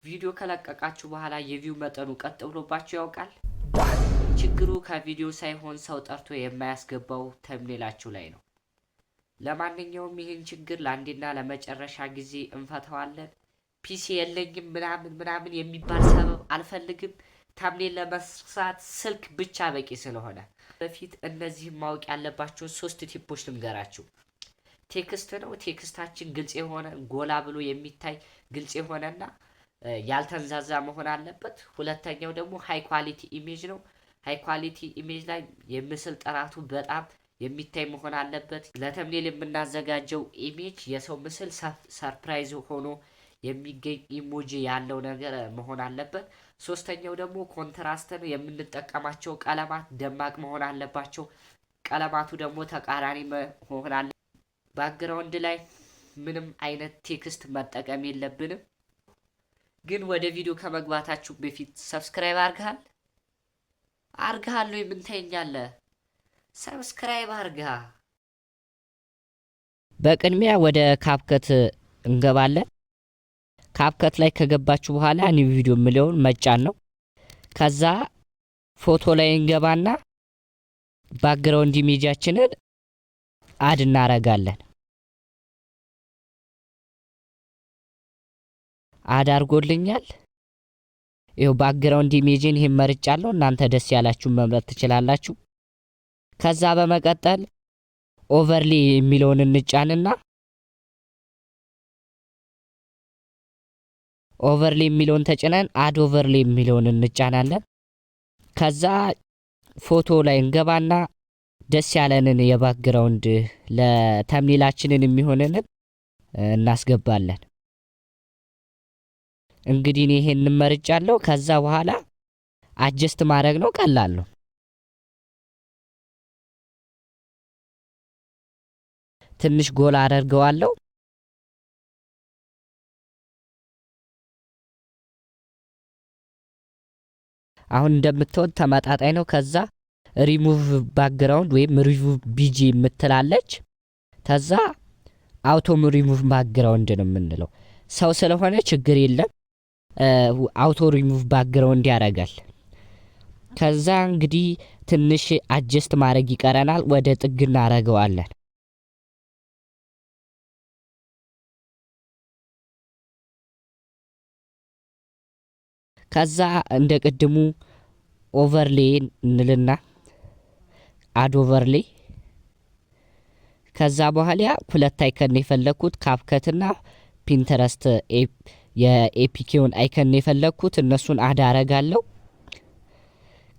ቪዲዮ ከለቀቃችሁ በኋላ የ view መጠኑ ቀጥ ብሎባችሁ ያውቃል? ችግሩ ከቪዲዮ ሳይሆን ሰው ጠርቶ የማያስገባው thumbnail ኣችሁ ላይ ነው። ለማንኛውም ይህን ችግር ለአንዴና ለመጨረሻ ጊዜ እንፈታዋለን። PC የለኝም ምናምን ምናምን የሚባል ሰበብ አልፈልግም። Thumbnail ለመስራት ስልክ ብቻ በቂ ስለሆነ በፊት እነዚህን ማወቅ ያለባቸውን ሶስት tip ኦች ልንገራችሁ። Text ነው። Text ኣችን ግልጽ የሆነ፣ ጎላ ብሎ የሚታይ፣ ግልጽ የሆነና ያልተንዛዛ መሆን አለበት። ሁለተኛው ደግሞ high quality image ነው። High quality image ላይ የምስል ጥራቱ በጣም የሚታይ መሆን አለበት። ለ thumbnail የምናዘጋጀው image የሰው ምስል surprise ሆኖ የሚገኝ emoji ያለው ነገር መሆን አለበት። ሶስተኛው ደግሞ contrast ን የምንጠቀማቸው ቀለማት ደማቅ መሆን አለባቸው። ቀለማቱ ደግሞ ተቃራኒ መሆን አለ። Background ላይ ምንም አይነት text መጠቀም የለብንም። ግን ወደ ቪዲዮ ከመግባታችሁ በፊት subscribe አርግሃል? አርግሃል ወይ? ምን ታየኛለህ? Subscribe አርጋ። በቅድሚያ ወደ CapCut እንገባለን። CapCut ላይ ከገባችሁ በኋላ new video የሚለውን መጫን ነው። ከዛ ፎቶ ላይ እንገባና background image ኣችንን add እናረጋለን። Add አድርጎልኛል። ይኸው background image ን ይህን መርጫለሁ። እናንተ ደስ ያላችሁን መምረጥ ትችላላችሁ። ከዛ በመቀጠል overlay የሚለውን እንጫንና overlay የሚለውን ተጭነን add overlay የሚለውን እንጫናለን። ከዛ ፎቶ ላይ እንገባና ደስ ያለንን የ background ለ thumbnail ኣችንን የሚሆንንን እናስገባለን። እንግዲህ እኔ ይሄን መርጫለሁ። ከዛ በኋላ adjust ማድረግ ነው፣ ቀላል ነው። ትንሽ ጎላ አደርገዋለሁ። አሁን እንደምታዩት ተመጣጣኝ ነው። ከዛ ሪሙቭ ባክግራውንድ ወይም ሪሙቭ ቢጂ የምትላለች። ከዛ አውቶም ሪሙቭ ባክግራውንድ ነው የምንለው። ሰው ስለሆነ ችግር የለም፣ አውቶ ሪሙቭ ባክግራውንድ ያደርጋል። ከዛ እንግዲህ ትንሽ adjust ማድረግ ይቀረናል። ወደ ጥግ እናደርገዋለን። ከዛ እንደ ቅድሙ overlay እንልና add overlay። ከዛ በኋላ ሁለት icon ነው የፈለግኩት፣ CapCut ና Pinterest የ APK ውን icon ነው የፈለግኩት። እነሱን add አረጋለሁ።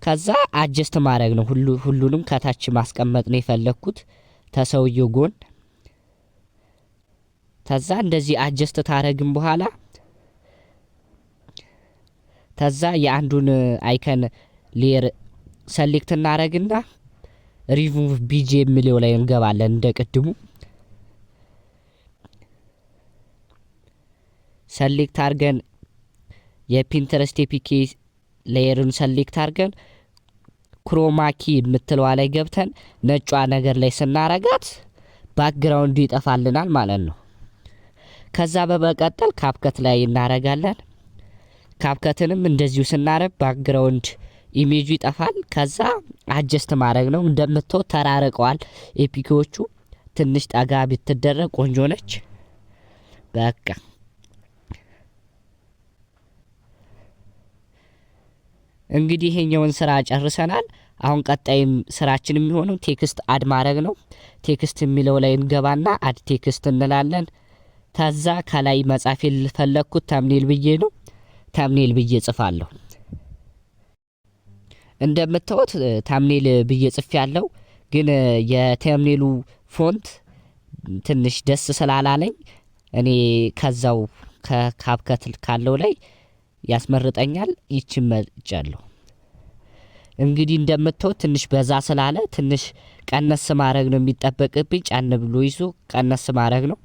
ከዛ adjust ማድረግ ነው፣ ሁሉንም ከታች ማስቀመጥ ነው የፈለግኩት ተሰውየው ጎን። ከዛ እንደዚህ adjust ታረግም በኋላ ከዛ የአንዱን icon layer select እናረግና ሪሙቭ ቢጂ የሚለው ላይ እንገባለን። እንደ ቅድሙ select አድርገን የ Pinterest APK layer ን select አድርገን chroma key የምትለዋ ላይ ገብተን ነጯ ነገር ላይ ስናረጋት background ኡ ይጠፋልናል ማለት ነው። ከዛ በመቀጠል CapCut ላይ እናረጋለን። CapCut ንም እንደዚሁ ስናረግ background image ኡ ይጠፋል። ከዛ adjust ማድረግ ነው። እንደምታዩት ተራርቀዋል APK ዎቹ። ትንሽ ጠጋ ብትደረግ ቆንጆ ነች። በቃ እንግዲህ ይሄኛውን ስራ ጨርሰናል። አሁን ቀጣይም ስራችን የሚሆነው text add ማድረግ ነው። Text የሚለው ላይ እንገባና add text እንላለን። ከዛ ከላይ መጻፍ የፈለግኩት thumbnail ብዬ ነው። Thumbnail ብዬ ጽፋለሁ። እንደምታዩት thumbnail ብዬ ጽፌ ያለው ግን የ thumbnail ኡ font ትንሽ ደስ ስላላለኝ እኔ ከዛው ከ CapCut ካለው ላይ ያስመርጠኛል። ይችን መርጫለሁ። እንግዲህ እንደምታዩት ትንሽ በዛ ስላለ ትንሽ ቀነስ ማድረግ ነው የሚጠበቅብኝ። ጫን ብሎ ይዞ ቀነስ ማድረግ ነው።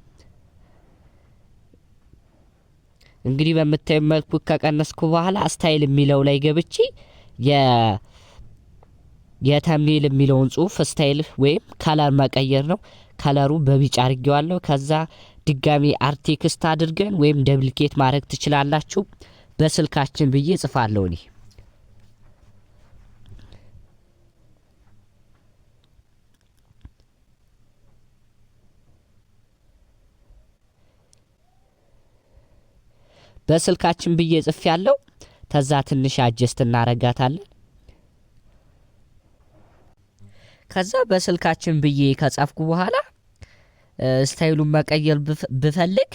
እንግዲህ በምታዩ መልኩ ከቀነስኩ በኋላ style የሚለው ላይ ገብቼ የ thumbnail የሚለውን ጽሁፍ style ወይም color መቀየር ነው። Color ኡ በቢጫ አድርጌዋለሁ። ከዛ ድጋሚ add text አድርገን ወይም duplicate ማድረግ ትችላላችሁ። በስልካችን ብዬ ጽፋለሁ እኔ። በስልካችን ብዬ ጽፌያለሁ። ከዛ ትንሽ adjust እናረጋታለን። ከዛ በስልካችን ብዬ ከጻፍኩ በኋላ style ኡን መቀየር ብፈልግ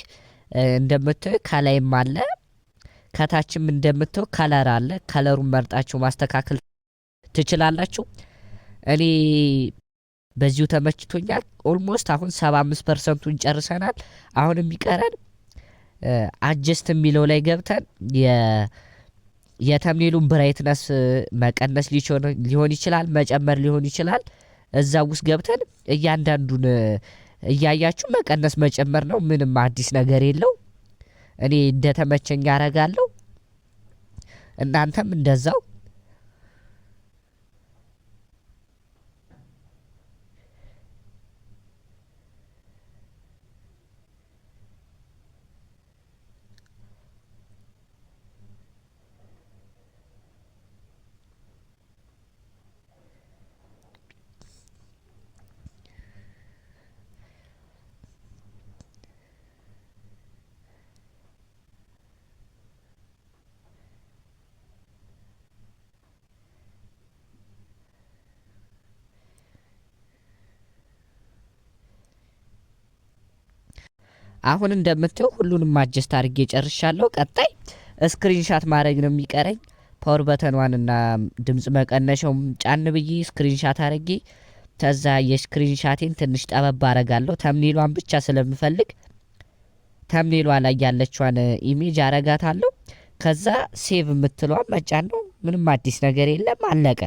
እንደምታዩ ከላይም አለ፣ ከታችም እንደምታዩ color አለ። Color ኡን መርጣችሁ ማስተካከል ትችላላችሁ። እኔ በዚሁ ተመችቶኛል። Almost አሁን 75% ኡን ጨርሰናል። አሁን የሚቀረን adjust የሚለው ላይ ገብተን የ thumbnail ኡን brightness መቀነስ ሊሆን ይችላል፣ መጨመር ሊሆን ይችላል። እዛ ውስጥ ገብተን እያንዳንዱን እያያችሁ መቀነስ መጨመር ነው። ምንም አዲስ ነገር የለው። እኔ እንደተመቸኝ አረጋለሁ። እናንተም እንደዛው። አሁን እንደምታየው ሁሉንም adjust አድርጌ ጨርሻለሁ። ቀጣይ screenshot ማድረግ ነው የሚቀረኝ። Power button ኗንና ድምጽ መቀነሻውም ጫን ብዬ screenshot አድርጌ ከዛ የ screenshot ኤን ትንሽ ጠበብ አረጋለሁ። Thumbnail ኧን ብቻ ስለምፈልግ Thumbnail ኧ ላይ ያለችዋን image አረጋታለሁ። ከዛ save የምትለዋን መጫን ነው። ምንም አዲስ ነገር የለም። አለቀ።